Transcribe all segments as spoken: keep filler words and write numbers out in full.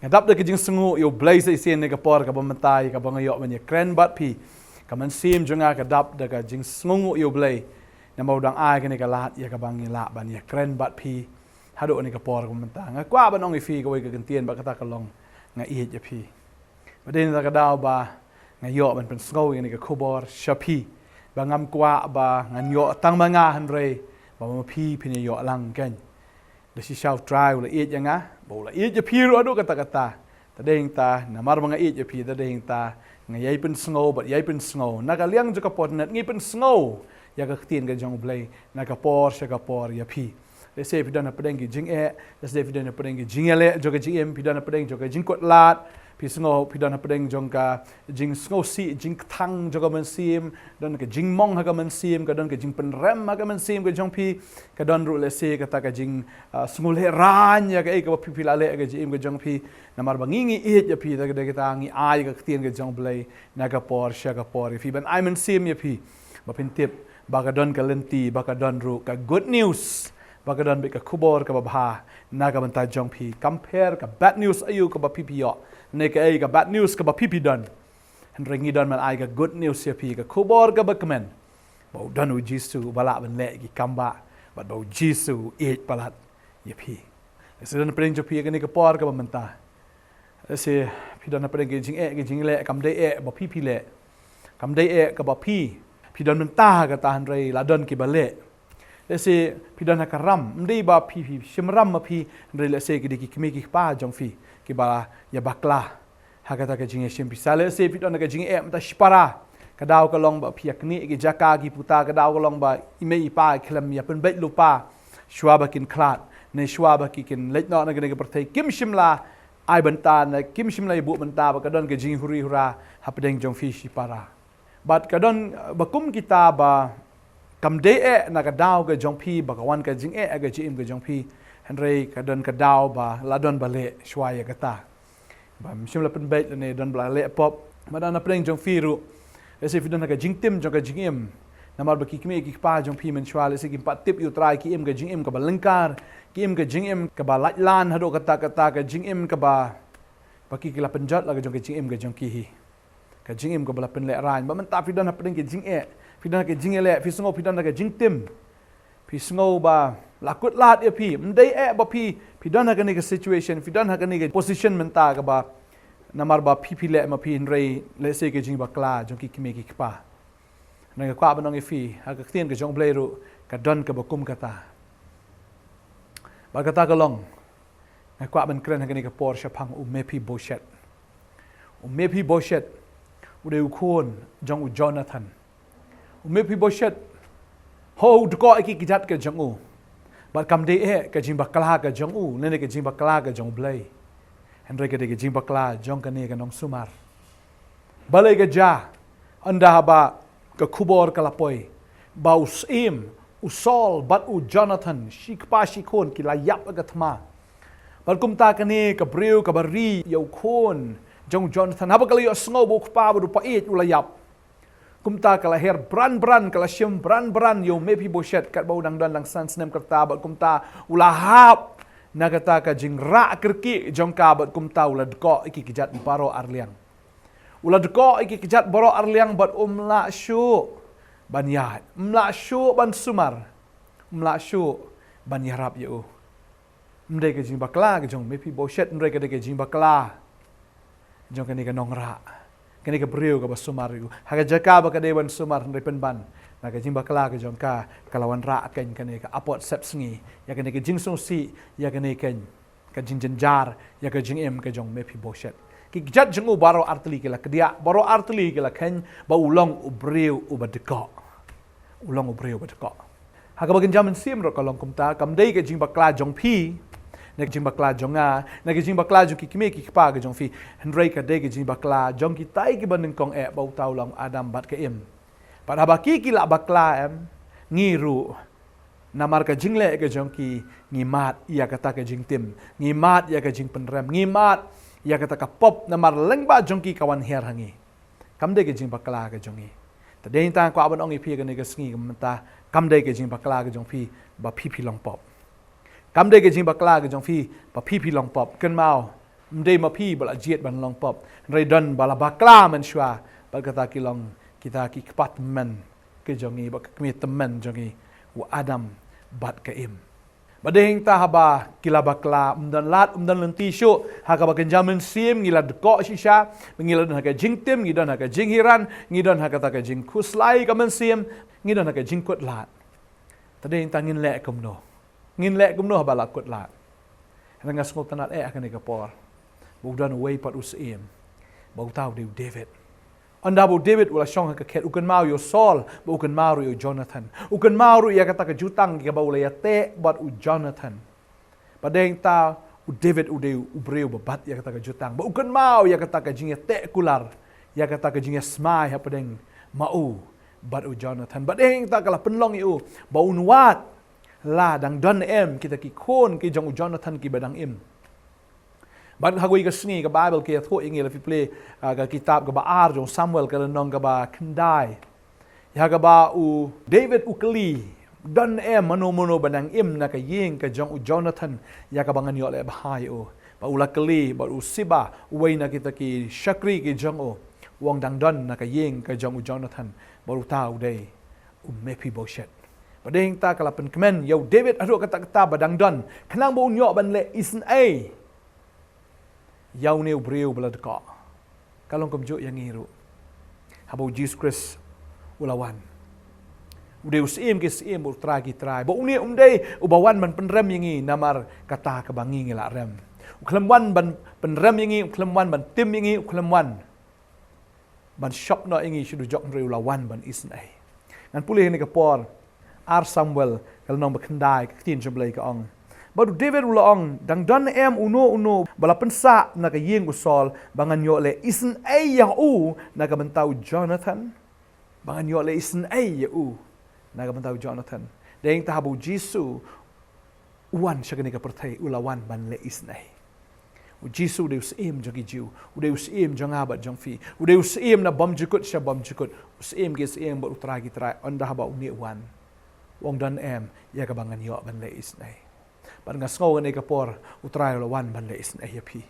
Nga dap da ka jingsngew ïa U Blei sa shisien ha kane ka por kaba mynta, ïa kaba nga ïoh ban ïakren bad phi. Ka mynsiem jong nga ka dap da ka jingsngew ïa U Blei. Namar u dang ai kane ka lad ïa kaba ngi lah ban ïakren bad phi haduh ha kane ka por kaba mynta. Nga kwah ban ong ïa phi kawei ka kyntien, bad kata ka long, nga ïeit ïa phi. Bad dei na kata ka daw ba nga ïoh ban pynsngew ïa kane ka khubor sha phi, ba ngam kwah ba ngan ïoh tang ma nga, hynrei ba ma phi phin ïoh lang kein. Da shisha U Trai u la ïeit ïa nga, ba u la ïeit ïa phi ruh haduh katta katta. Te dei hangta, namar ba nga ïeit ïa phi, te dei hangta nga ïai pynsngew bad ïai pynsngew. Na ka liang jong ka por nat ngi pynsngew ïa ka ktien ka jong U Blei na ka por sha ka por ïa phi. Lehse phi don hapdeng ki jingeh, lehse phi don hapdeng ki jingïaleh jong ka jingim, phi don hapdeng jong ka jingkut lad, phi sngew phi don hapdeng jong ka jingsngewsih jingkthang jong ka mynsiem, don ka jingmong ha ka mynsiem, ka don ka jingpynrem ha ka mynsiem ka jong phi, ka don ruh lehse kata ka jing, ah, sngewlehrain ïa kaei kaba phi phi la leh ha ka jingim ka jong phi. Namar ba ngi ngi ïeit ïa phi, te ka dei kata ngi ai ka ktien ka jong U Blei na ka por sha ka por ïa phi, ban ai mynsiem ïa phi ba phin tip ba ka don ka lynti, ba ka don ruh ka good news, ba ka don bad ka khubor kaba bha na ka bynta jong phi. Compare ka bad news aïu kaba phi phi ïoh, ne kaei ka bad news kaba phi phi don. Hynrei ngi don ban ai ka good news ïa phi, ka khubor kaba kmen, ba u don U Jisu uba lah ban leh ki kam bah, bad ba U Jisu u ïeit palat ïa phi. Lehse don hapdeng jong phi ha kane ka por kaba mynta. Lehse phi don hapdeng ki jingeh ki jingleh, kam dei eh ba phi phi leh, kam dei eh kaba phi phi don mynta ha kata, hynrei la don kiba leh. Lehse phi don ha ka ram, ym dei ba phi phi shim ram ma phi, hynrei lehse ki dei ki kmie ki kpa jong phi kiba ïa bakla ha kata ka jingïashim pisa. Lehse phi don ha ka jingeh mynta shipara, ka daw ka long ba phi ïa knieh ki jaka ki puta, ka daw ka long ba i mei i pa khlem ïa pynbeit lypa shuwa ba kin khlad, ne shuwa ba ki kin leit noh na kane ka pyrthei. Kim shym la ai bynta, ne kim shym la ïa buh bynta ba ka don ka jinghuri hura hapdeng jong phi shipara. Bad ka don, uh, ba kum kita ba kam dei eh na ka daw ka jong phi ba ka wan ka jingeh ha ka jingim ka jong phi, hynrei ka don ka daw ba la don ba leh shuwa ïa kata. Ba ym shym la pynbeit lane don ba la leh pop. Bad na hapdeng jong phi ruh, lehse phi don ha ka jingtim jong ka jingim, namar ba ki kmie ki kpa jong phi mynshuwa lehse kim pat tip ïa U Trai, ki im ka jingim kaba lyngkar, ki im ka jingim kaba laitlan haduh katta katta, ka jingim kaba, ba ki ki la pynjot la ka jong ka jingim ka jong ki hi. Ka jingim kaba la pynlehrain. Bad mynta phi don hapdeng ka jingeh, phi don ha ka jingïaleh, phi sngew phi don ha ka jingtim, phi sngew ba la kut lad ïa phi. Ym dei eh ba phi phi don ha kane ka situation, phi don ha kane ka position mynta kaba namar ba phi phi leh ma phi, hynrei lehse ka jingbakla jong ki kmie ki kpa. Nga kwah ban ong ïa phi, ha ka ktien ka jong U Blei ruh ka don kaba kum kata. Bad kata ka long, nga kwah ban kren ha kane ka por shaphang u Mephibosheth. U Mephibosheth u dei u khun jong u Jonathan. U Mephibosheth, ho, u dkoh ïa ki kjat ka jong u. Bad kam dei eh ka jingbakla ka jong u, lane ka jingbakla ka jong U Blei, hynrei ka dei ka jingbakla jong kane ka nongsumar. Balei ka jia? Ynda haba ka khubor ka la poi ba u syiem, u Saul bad u Jonathan, shi kpa shi khun, ki la ïap ha ka thma. Bad kumta kane ka briew kaba ri ïa u khun jong u Jonathan, haba ka la ïohsngew ba u kpa bad u paieit u la ïap, kumta ka la her bran bran, ka la shim bran bran ïa u Mephibosheth, katba u dang don lang san snem ka rta, bad kumta u la hap na kata ka jingrah kyrkieh jong ka, bad kumta u la dkoh ïa ki kjat baroh arliang. U la dkoh ïa ki kjat baroh arliang bad um lah shuh ban ïaid, um lah shuh ban sumar, um lah shuh ban ïarap ïa u. Ym dei ka jingbakla ka jong Mephibosheth, hynrei ka dei ka jingbakla jong kane ka nongrah, kane ka briew kaba sumar ïa u. Ha ka jaka ba ka dei ban sumar, hynrei pynban na ka jingbakla ka jong ka, ka la wanrah kein kane ka apot sepsngi ïa kane ka jingsngewsih, ïa kane kein ka jingjynjar ïa ka jingim ka jong Mephibosheth. Ki kjat jong u baroh artylli ki la kdiah, baroh artylli ki la kheiñ ba u long u briew uba dkoh. U long u briew uba dkoh. Ha kaba kynja mynsiem ruh ka long kumta, kam dei ka jingbakla jong phi, ne ka jingbakla jong nga, ne ka jingbakla jong ki kmie ki kpa ka jong phi, hynrei ka dei ka jingbakla jong kitai kiba nyngkong eh, ba uta u long Adam bad ka Im. Bad haba ki ki la bakla, em, ngi ruh, namar ka jingleh ka jong ki, ngi mad ïa kata ka jingtim, ngi mad ïa ka jingpynrem, ngi mad ïa kata ka pop, namar lyngba jong ki ka wan hiar ha ngi. Kam dei ka jingbakla ka jong ngi. Te dei tang kwah ban ong ïa phi kane ka sngi ka mynta, kam dei ka jingbakla ka jong phi ba phi phi long pop. Kam dei ka jingbakla ka jong phi ba phi phi long pop. Kynmaw, Ym dei ma phi ba la jied ban long pop. Hynrei don ba la bakla mynshuwa bad kata ki long kita ki kpa tymmen ki jong ngi, bad ka kmie tymmen jong ngi, u Adam bad ka Im. Bad dei hangta haba ki la bakla, ym don lad, ym don lynti shuh, ha kaba kynja mynsiem ngi la dkoh shisha, ngi la don ha ka jingtim, ngi don ha ka jinghiran, ngi don ha kata ka jingkhuslai ka mynsiem, ngi don ha ka jingkut lad. Te dei hangta ngin leh kumno? Ngin leh kumno haba la kut lad? Hynrei nga sngewtynnad eh ha kane ka por ba u don uwei pat u syiem, ba uta u dei u David. Ynda ba u David u la shong ha ka khet, u kynmaw ïa u Saul, bad u kynmaw ruh ïa u Jonathan. U kynmaw ruh ïa kata ka jutang kaba u la ïateh bad u Jonathan. Bad dei hangta u David u dei u briew ba bat ïa kata ka jutang, bad u kynmaw ïa kata ka jingïateh kular, ïa kata ka jingïasmai hapdeng ma u bad u Jonathan. Bad dei hangta ka la pynlong ïa u ba un wad la dang don em kita ki khun ki jong u Jonathan kiba dang im. Bad ha kawei ka sngi ka Baibl ka ïathuh ïa ngi, lada phi plie, ah, ka kitab kaba ar jong u Samuel, ka lynnong kaba khyndai, ïa kaba u David u kylli, don em mano mano ba dang im na ka ïing ka jong u Jonathan, ïa kaba ngan ïoh leh bha ïa u. Bad u la kylli bad u Siba, uwei na kita ki shakri ki jong u, u ong dang don na ka ïing ka jong u Jonathan, bad uta u dei u Mephibosheth. Bad dei hangta ka la pynkmen ïa u David haduh katta katta ba dang don, khnang ba un ïoh ban leh isynei ïa une u briew ba la dkoh. Ka long kumjuh ïa ngi ruh. Haba u Jisu Khrist u la wan, u dei u Syiem ki syiem, u Trai ki trai. Bad une um dei uba wan ban pynrem ïa ngi namar kata kaba ngi ngi la rem. U khlem wan ban pynrem ïa ngi, u khlem wan ban tim ïa ngi, u khlem wan ban shop noh ïa ngi sha dujok, hynrei u la wan ban isynei. Ngan pule ha kane ka por, Ar Samuel, ka lynnong ba khyndai, ka ktien jong U Blei ka ong. Bad u David u la ong, dang don em uno uno ba la pynsah na ka ïing u Saul, ba ngan ïoh leh isynei ïa u na ka bynta u Jonathan? Ba ngan ïoh leh isynei ïa u na ka bynta u Jonathan? Dei hangta haba u Jisu u wan sha kane ka pyrthei, u la wan ban leh isynei. U Jisu u dei u Syiem jong ki Jiw, u dei u Syiem jong nga bad jong phi, u dei u Syiem na bymjukut sha bymjukut, u Syiem ki syiem bad u Trai ki trai. Ynda haba une u wan, u ong, don em ïa kaba ngan ïoh ban leh isynei? Bad nga sngew ha kane ka por u Trai u la wan ban leh isynei ïa phi.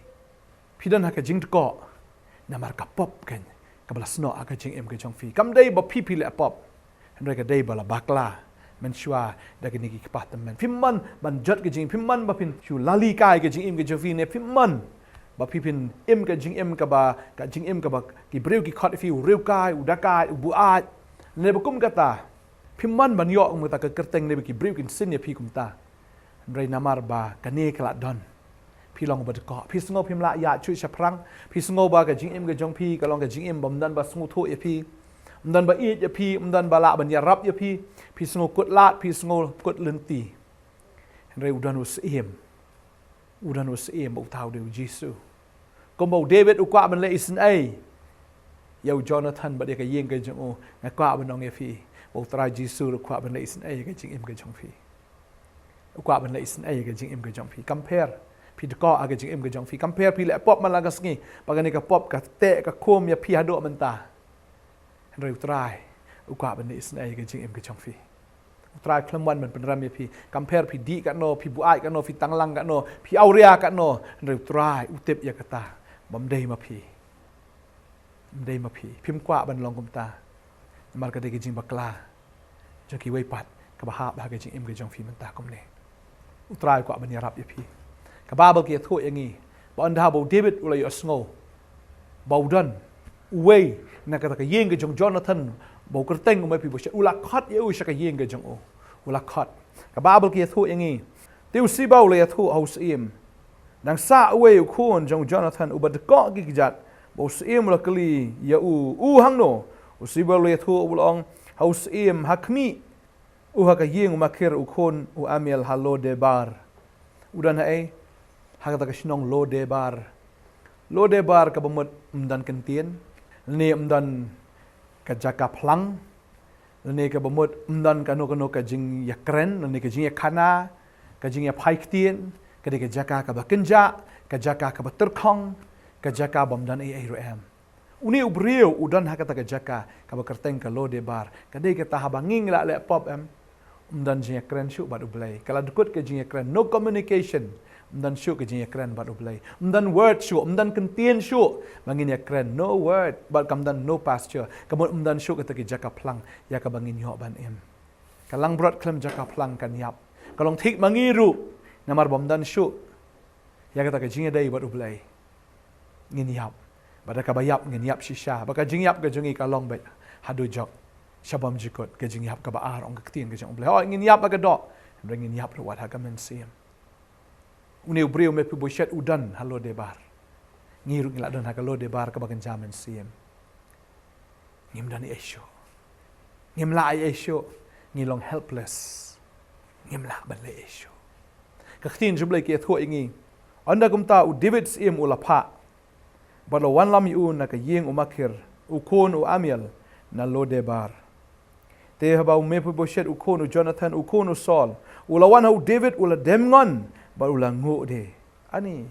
Phi don ha ka jingdkoh namar ka pop kan, kaba la snoh ha ka jingim ka jong phi. Kam dei ba phi phi leh pop, hynrei ka dei ba la bakla mynshuwa da kine ki kpa tymmen. Phim mon ban jot ka jingim, phim mon ba phin shu lali kai ka jingim ka jong phi, ne phim mon ba phi phin im ka jingim kaba, ka jingim kaba ki briew ki khot ïa phi u riewkai, u dakai, u buaid, ne ba kum kata. Phim mon ban ïoh kum kata ka kyrteng, ne ba ki briew kin sin ïa phi kumta. Hynrei namar ba kane ka la don, phi long uba dkoh. Phi sngew phim lah ïaid shuh shaphrang. Phi sngew ba ka jingim ka jong phi ka long ka jingim bym don ba sngewthuh ïa phi, ym don ba ïeit ïa phi, ym don ba lah ban ïarap ïa phi. Phi sngew kut lad, phi sngew kut lynti. Hynrei u don u Syiem. U don u Syiem, bad uta u dei u Jisu. Kumba u David u kwah ban leh isynei ïa u Jonathan bad ïa ka ïing ka jong u, nga kwah ban ong ïa phi ba u Trai Jisu ruh u kwah ban leh isynei ïa ka jingim ka jong phi. U kwah ban leh isynei ïa ka jingim ka jong phi. Kam pher phi dkoh ha ka jingim ka jong phi, kam pher phi leh pop man la ka sngi, ba kane ka pop ka teh ka khum ïa phi haduh mynta. Hynrei u Trai u kwah ban leh isynei ïa ka jingim ka jong phi. U Trai u khlem wan ban pynrem ïa phi. Kam pher phi dih katno, phi buaid katno, phi tanglang katno, phi awria katno, hynrei u Trai u tip ïa kata. Bym dei ma phi. Ym dei ma phi. Phim kwah ban long kumta. Namar ka dei ka jingbakla jong kiwei pat kaba hap ha ka jingim ka jong phi mynta kumne. U Trai u kwah ban ïarap ïa phi. Ka Baibl ka ïathuh ïa ngi ba ynda ba u David u la ïohsngew ba u don uwei na kata ka ïing ka jong u Jonathan ba u kyrteng u Mephibosheth, u la khot ïa u sha ka ïing ka jong u. U la khot. Ka Baibl ka ïathuh ïa ngi, te u Siba u la ïathuh ha u Syiem, dang sah uwei u khun jong u Jonathan uba dkoh ki kjat. Bad u Syiem u la kylli ïa u, u hangno? U Siba u la ïathuh, u la ong, ha u Syiem, ha khmih, u ha ka ïing u Makir u khun u Amiel ha Lo-debar. U don haei ha kata ka shnong Lo-debar? Lo-debar kaba mut ym don kyntien, lane ym don ka jaka phlang, lane kaba mut ym don kano kano ka jingïakren, lane ka jingïakhana, ka jingïaphai ktien. Ka dei ka jaka kaba kynjah, ka jaka kaba tyrkhong, ka jaka bym don ei ei ruh em. Une u briew u don ha kata ka jaka kaba kyrteng ka Lo-debar. Ka dei kata haba ngi ngi la leh pop em, ym don jingïakren shuh bad U Blei. Ka la dkut ka jingïakren, no communication. Ym don shuh ka jingïakren bad U Blei. Ym don word shuh, ym don kyntien shuh ba ngin ïakren. No word, bad kam don no pasture. Ka mut ym don shuh kata ka jaka phlang ïa kaba ngin ïoh ban im. Ka langbrot khlem jaka phlang kan ïap. Ka long thik ma ngi ruh, namar ba ym don shuh ïa kata ka jingïadei bad U Blei. Ngin ïap. Bad da kaba ïap ngin ïap shisha. Bad ka jingïap ka jong ngi ka long beit haduh jok sha bymjukut. Ka jingïap kaba ar, ong ka ktien ka jong U Blei. Hooid, ngin ïap ha ka doh, hynrei ngin ïap ruh wat ha ka mynsiem. Une u briew Mephibosheth u don ha Lodebar. Ngi ruh ngi la don ha ka Lodebar kaba kynja mynsiem. Ngim don ei ei shuh. Ngim lah ei ei shuh. Ngi long helpless. Ngim lah ban leh ei ei shuh. Ka ktien jong U Blei ka ïathuh ïa ngi, ynda kumta u David syiem u la phah, bad la wanlam ïa u na ka ïing u Makir, u khun u Amiel, na Lodebar. Te haba u Mephibosheth, u khun u Jonathan, u khun u Saul, u la wan ha u David, u la dem ngon bad u la nguh de. Ani,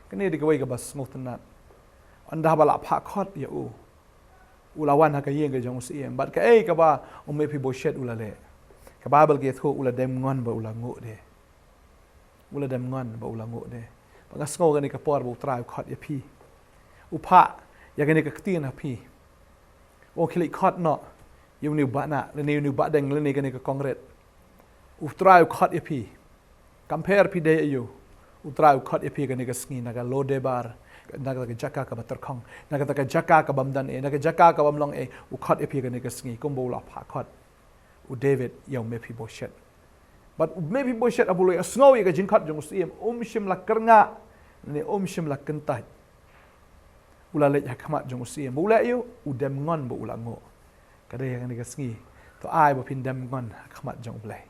kane dei kawei kaba sngewtynnat. Ynda haba la phah khot ïa u, u la wan ha ka ïing ka jong u syiem. Bad kaei kaba u Mephibosheth u la leh? Ka Baibl ka ïathuh u la dem ngon bad u la nguh de. U la dem ngon bad u la nguh de. Bad nga sngew kane ka por ba U Trai u khot ïa phi, u phah ïa kane ka ktien ha phi. U ong khie leit khot noh ïa une u bahnah, lane une u bahdeng, lane kane ka kongret. U Trai u khot ïa phi. Kam pher phi dei aïu, U Trai u khot ïa phi kane ka sngi na ka Lodebar, na kata ka jaka kaba tyrkhong, na kata ka jaka kaba ym don ei, na ka jaka kaba ym long ei, u khot ïa phi kane ka sngi kumba u la phah khot u David ïa u Mephibosheth. Bad u Mephibosheth haba u la ïohsngew ïa ka jingkhot jong u syiem, um shym la kyrngah, ne um shym la kyntait. U la leit ha khmat jong u syiem. Ba u leh aïu? U dem ngon bad u la nguh. Ka dei ha kane ka sngi, to ai ba phin dem ngon ha khmat jong U Blei.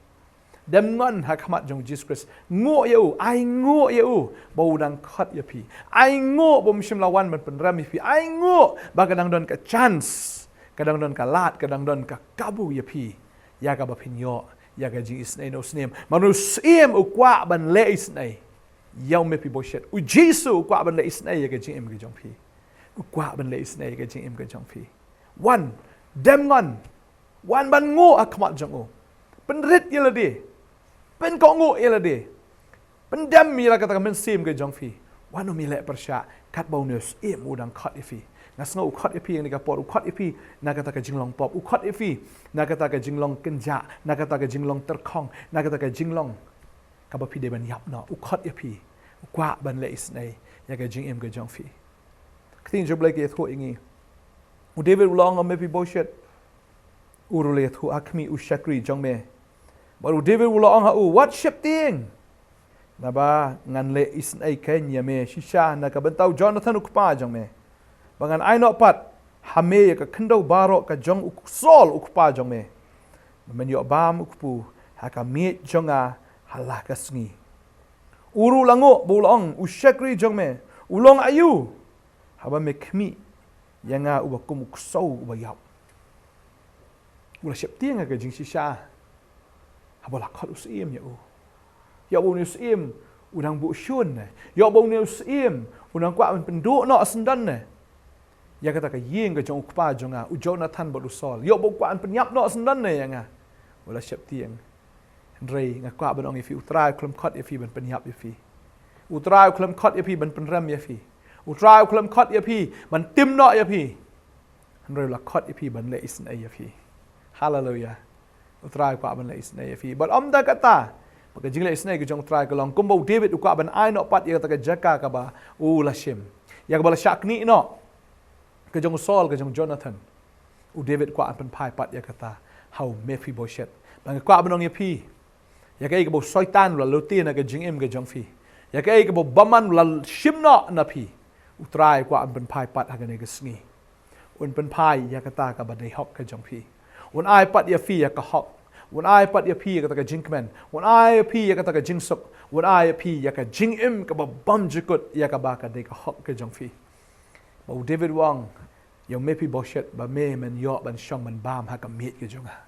Dem ngon ha khmat jong U Jisu Khrist. Nguh ïa u, ai nguh ïa u ba u dang khot ïa phi. Ai nguh ba um shym la wan ban pynrem ïa phi. Ai nguh ba ka dang don ka chance, ka dang don ka lad, ka dang don ka kabu ïa phi, ïa kaba phin ïoh ïa ka jingisynei na u syiem. Namar u syiem u kwah ban leh isynei ïa u Mephibosheth. U Jisu u kwah ban leh isynei ïa ka jingim ka jong phi. U kwah ban leh isynei ïa ka jingim ka jong phi. Wan, dem ngon. Wan ban nguh ha khmat jong u. Pynrit ïa lade. Pynkohnguh ïa lade. Pyndem ïa la kata ka mynsiem ka jong phi. Wan, um ïaleh pyrshah katba une u syiem u dang khot ïa phi. Nga sngew u khot ïa phi ha kane ka por, u khot ïa phi na kata ka jinglong pop, u khot ïa phi na kata ka jinglong kynjah, na kata ka jinglong tyrkhong, na kata ka jinglong kaba phi dei ban ïap noh. U khot ïa phi. U kwah ban leh isynei ïa ka jingim ka jong phi. Ka ktien jong U Blei ka ïathuh ïa ngi, u David u la ong ha u Mephibosheth, u ruh u la ïathuh, ha khmih, u shakri jong me. Bad u David u la ong ha u, wat sheptieng, naba ngan leh isynei keiñ ïa me shisha na ka bynta u Jonathan u kpa jong me. Ba ngan ai noh pat ha me ïa ka khyndew baroh ka jong u Saul u kpa jong me, ba men ïoh bam u kpu ha ka miej jong nga ha la ka sngi. U ruh u la nguh bad u la ong, u shakri jong me, u long aïu haba me khmih ïa nga uba kum u ksew uba ïap? U la sheptieng ha ka jingshisha haba la khot u syiem ïa u. Ïoh ba une u syiem u dang buh shun ne? Ïoh ba une u syiem u dang kwah ban pynduh noh syndon ne ïa kata ka ïing ka jong u kpa jong nga, u Jonathan bad u Saul? Ïoh ba u kwah ban pynïap noh syndon ne ïa nga? U la sheptieng. Hynrei nga kwah ban ong ïa phi, U Trai u khlem khot ïa phi ban pynïap ïa phi. U Trai u khlem khot ïa phi ban pynrem ïa phi. U Trai u khlem khot ïa phi ban tim noh ïa phi. Hynrei u la khot ïa phi ban leh isynei ïa phi. Haleluia. U Trai u kwah ban leh isynei ïa phi. Bad ym da kata, ba ka jingleh isynei ka jong U Trai ka long kumba u David u kwah ban ai noh pat ïa kata ka jaka kaba u la shim, ïa kaba la shah knieh noh, ka jong u Saul, ka jong u Jonathan. U David u kwah ban pynphai pat ïa kata ha u Mephibosheth. Ba nga kwah ban ong ïa phi, ïa kaei kaba u Soitan u la lute na ka jingim ka jong phi, ïa kaei kaba u bymman u la shim noh na phi, U Trai u kwah ban pynphai pat ha kane ka sngi. Un pynphai ïa kata kaba dei hok ka jong phi. Un ai pat ïa phi ïa ka hok. Un ai pat ïa phi ïa kata ka jingkmen. Un ai ïa phi ïa kata ka jingsuk. Un ai ïa phi ïa ka jingim kaba bymjukut, ïa kaba ka dei ka hok ka jong phi. Ba u David u ong ïa u Mephibosheth, ba me men ïoh ban shong ban bam ha ka miej ka jong nga.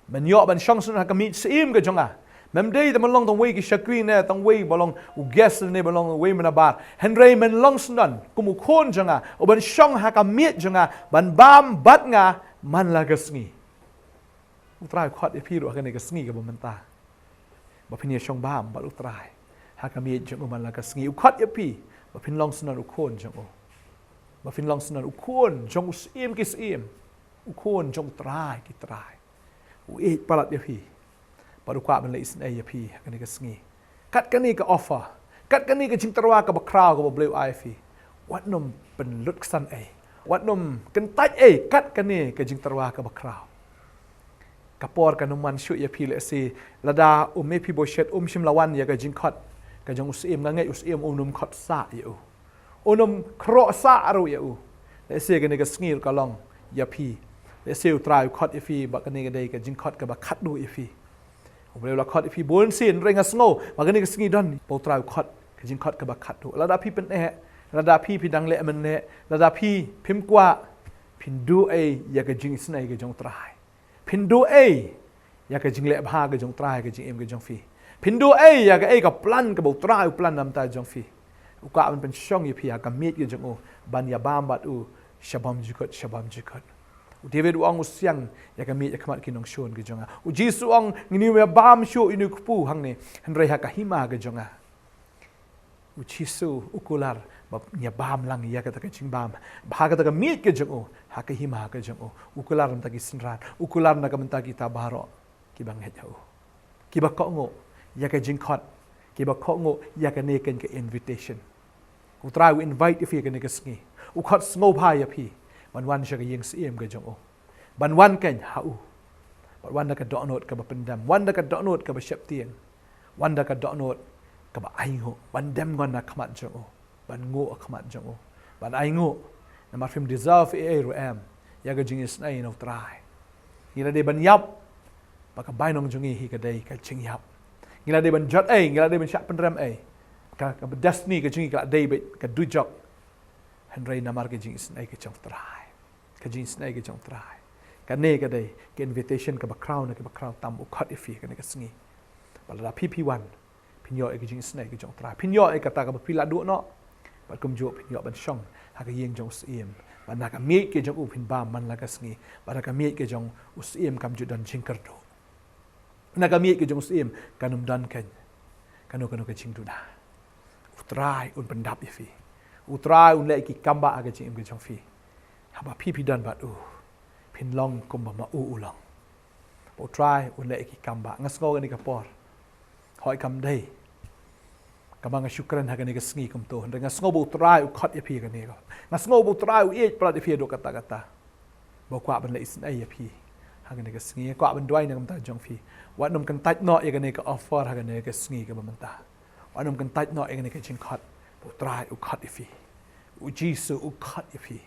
Men ïoh ban shong syndon ha ka miej syiem ka jong nga. Mem dei tang ban long tang wei ki shakri ne tang wei ba long u guest ne ba long wei manabar. Hynrei men long syndon kum u khun jong nga, u ban shong ha ka miej jong nga, ban bam bad nga man la ka sngi. U Trai u khot ïa phi ruh ha kane ka sngi kaba mynta, ba phin ïa shong bam bad U Trai ha ka miej jong u man la ka sngi. U khot ïa phi ba phin long syndon u khun jong u, ba phin long syndon u khun jong u Syiem ki syiem, u khun jong u Trai ki trai, u ïeit palat ïa phi. Bad u kwah ban leh isynei ïa phi ha kane ka sngi. Kat kane ka offer, kat kane ka jingtyrwa kaba khraw kaba U Blei u ai ïa phi, wat nym pynlut ksan ei, wat nym kyntait ei kat kane ka jingtyrwa kaba khraw. Ka por kan ym wan shuh ïa phi lehse lada u Mephibosheth um shym la wan ïa ka jingkhot ka jong u Syiem. Nga ngeit u Syiem un ym khot sah ïa u, un ym khroh sah ruh ïa u. Lehse kane ka sngi ruh ka long ïa phi. Lehse u Trai u khot ïa phi ba kane ka dei ka jingkhot kaba khatduh ïa phi. U Blei u la khot ïa phi bun sien, hynrei nga sngew ba kane ka sngi don ba u Trai u khot ka jingkhot kaba khatduh. Lada phi pyneh, lada phi phi dang leh mynleh, lada phi phim kwah, phin duh ei ïa ka jingisynei ka jong u Trai? Phin duh ei ïa ka jingleh bha ka jong u Trai ha ka jingim ka jong phi? Phin duh ei ïa kaei ka plan kaba u Trai u plan na ka bynta jong phi? U kwah ban pynshong ïa phi ha ka miej ka jong u, ban ïabam bad u sha bymjukut, sha bymjukut. U David u ong, u siang ïa ka miej ha khmat ki nongshun ki jong nga. U Jisu u ong, ngin ym ïabam shuh ïa une u kpu hangne, hynrei ha ka hima ka jong nga. U Jisu u kular ba ngin ïabam lang ïa kata ka jingbam ha kata ka miej ka jong u, ha ka hima ka jong u. U kular na ka bynta ki synran, u kular na ka bynta kita baroh kiba ngeit ha u, kiba kohnguh ïa ka jingkhot, kiba kohnguh ïa kane ka invitation. U Trai u invite ïa phi ha kane ka sngi. U khot sngewbha ïa phi ban wan sha ka ïing syiem ka jong u, ban wan keiñ ha u, ban wan da ka dohnud kaba pyndem, wan da ka dohnud kaba sheptieng, wan da ka dohnud kaba ainguh, ban dem ngon ha khmat jong u, ban nguh ha khmat jong u, ban ainguh. Namar phim deserve ei ei ruh em ïa ka jingisynei na u Trai. Ngi la dei ban ïap ba ka bainong jong ngi hi ka dei ka jingïap. Ngi la dei ban jot ei, ngi la dei ban shah pynrem ei. Ka, ka destiny ka jong ngi ka la dei beit ka dujok. Hynrei namar ka jingisynei ka jong u Trai, ka jingisynei ka jong u Trai, kane ka dei ka invitation kaba khraw na kaba khraw tam u khot ïa phi ha kane ka sngi. Ba lada phi phi wan, phin ïoh ïa ka jingisynei ka jong u Trai, phin ïoh ïa kata kaba phi la duh noh. Bad kumjuh phin ïoh ban shong ha ka ïing jong u Syiem. Bad na ka miej ka jong u phin bam man la ka sngi. Bad na ka miej ka jong u Syiem kam ju don jingkyrduh. Na ka miej ka jong u Syiem kan ym don keiñ kano kano ka jingduna. U Trai un pyndap ïa phi. U Trai un leh ïa ki kambah ha ka jingim ka jong phi. Haba phi phi don bad u, phin long kumba ma u u long. Ba u Trai un leh ïa ki kambah. Nga sngew kane ka por, hooid kam dei kaba nga shu kren ha kane ka sngi kumto, hynrei nga sngew ba u Trai u khot ïa phi ha kane ka. Nga sngew ba u Trai u ïeit palat ïa phi haduh katta katta, ba u kwah ban leh isynei ïa phi ha kane ka sngi. Nga kwah ban duwai na ka bynta jong phi. Wat nym kyntait noh ïa kane ka offer ha kane ka sngi kaba mynta. Wat nym kyntait noh ïa kane ka jingkhot ba u Trai u khot ïa phi. U Jisu u khot ïa phi.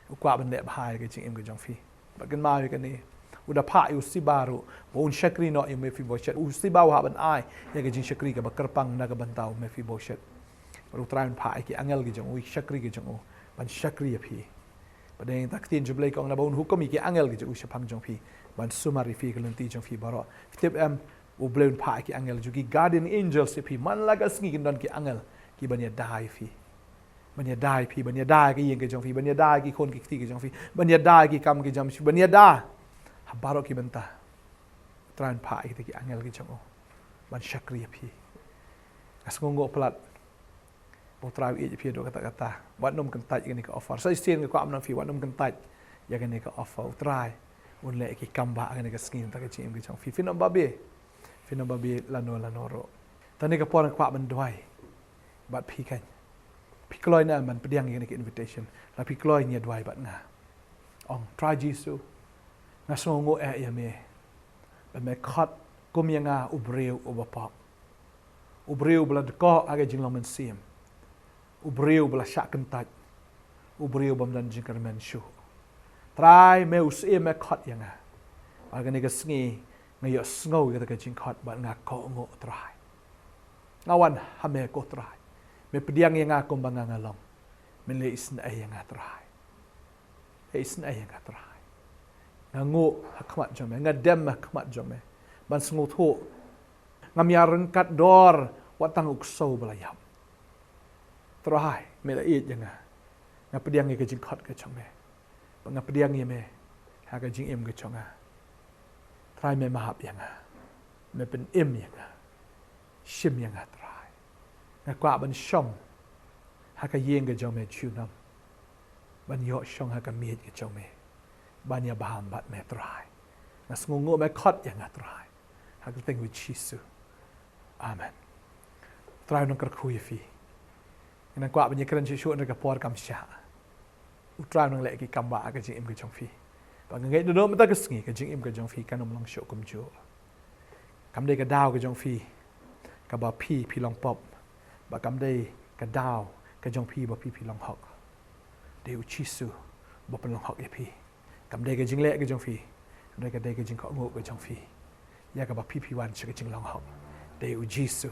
U kwah ban leh bha ïa ka jingim ka jong phi. Bad kynmaw ïa kane, u da phah ïa u Siba ruh ba un shakri noh ïa u Mephibosheth. U Siba u hap ban ai ïa ka jingshakri kaba kyrpang na ka bynta u Mephibosheth. Bad u Trai un phah ïa ki angel ki jong u, ki shakri ki jong u, ban shakri ïa phi. Bad nangta ka ktien jong u Blei ka ong naba un hukum ïa ki angel ki jong u shaphang jong phi, ban sumar ïa phi ha ka lynti jong phi baroh. Phi tip em, u Blei un phah ïa ki angel jong u, ki guardian angels ïa phi. Man la ka sngi kin don ki angel kiban ïada ïa phi. Ban ïada ïa phi, ban ïada ïa ka ïing ka jong phi, ban ïada ïa ki khun ki kti ki jong phi, ban ïada ïa ki kam ki jam, ban ïada ha baroh ki bynta. U Trai un phah ïa kita ki angel ki jong u ban shakri ïa phi. Nga sngewnguh palat ba u Trai u ïeit ïa phi haduh katta katta. Wat nym kyntait ïa kane ka offer. Sa shisien nga kwah ban ong ïa phi, wat nym kyntait ïa kane ka offer. U Trai un leh ïa ki kambah ha kane ka sngi na ka bynta ka jingim ka jong phi. Phin ym babe, phin ym babe lano lano ruh. Te ha kane ka por nga kwah ban duwai bad phi keiñ. Phi kloi ne em ban pdiang ïa kane ka invitation? Lada phi kloi, ngin ïa duwai bad nga. Ong, Trai Jisu, nga sngewnguh eh ïa me ba me khot kum ïa nga u briew uba pop, u briew ba la dkoh ha ka jinglong mynsiem, u briew ba la shah kyntait, u briew bym don jingkyrmen shuh. Trai, me u Syiem, me khot ïa nga. Ha kane ka sngi nga ïohsngew ïa kata ka jingkhot bad nga kohnguh, Trai. Nga wan ha me ko Trai. Me pdiang ïa nga kumba nga nga long. Me leh isynei ïa nga, Trai. Leh isynei ïa nga, Trai. Nga nguh ha khmat jong me, nga dem ha khmat jong me ban sngewthuh. Ngam ïa ryngkat dor wat tang u ksew ba la ïap. Trai, me la ïeit ïa nga. Nga pdiang ïa ka jingkhot ka jong me. Ba nga pdiang ïa me ha ka jingim ka jong nga. Trai, me map ïa nga. Me pynim ïa nga. Shim ïa nga, Trai. Nga kwah ban shong ha ka ïing ka jong me junom, ban ïoh shong ha ka miej ka jong me, ban ïabam bad me Trai. Nga sngewnguh me khot ïa nga Trai, ha ka kyrteng U Jisu. Amen. Trai u nang kyrkhu ïa phi. Nga nang kwah ban ïakren shuh shuh na ka por kam shah. U Trai u nang leh ki kam ba ha ka jingim ka jong phi. Ba nga ngeit naduh mynta ka sngi ka jingim ka jong phi kan ym long shuh kumjuh. Kam dei ka daw ka jong phi kaba phi phi long pop, ba kam dei ka daw ka jong phi ba phi phi long hok. Dei U Jisu ba pynlong hok ïa phi. Kam dei ka jingleh ka jong phi, kam dei ka dei ka jingkohnguh ka jong phi ïa kaba phi phi wan sha ka jinglong hok. Dei U Jisu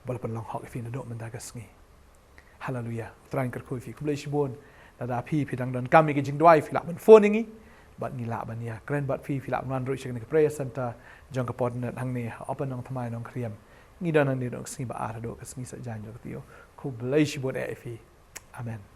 ba la pynlong hok ïa phi naduh mynta ka sngi. Haleluya. U Trai un kyrkhu ïa phi. Khublei shibun. Lada phi phi dang donkam ïa ka jingduwai, phi lah ban phone ïa ngi bad ngi lah ban ïakren bad phi. Phi lah ban wan ruh sha kane ka prayer center jong ka Port Nat hangne ha Upper Nongthymmai, Nongkrem. Ngi don hangne naduh ka sngi ba ar haduh ka sngi Saitjaiñ jong ka taïew. Khublei shibun eh ïa phi. Amen.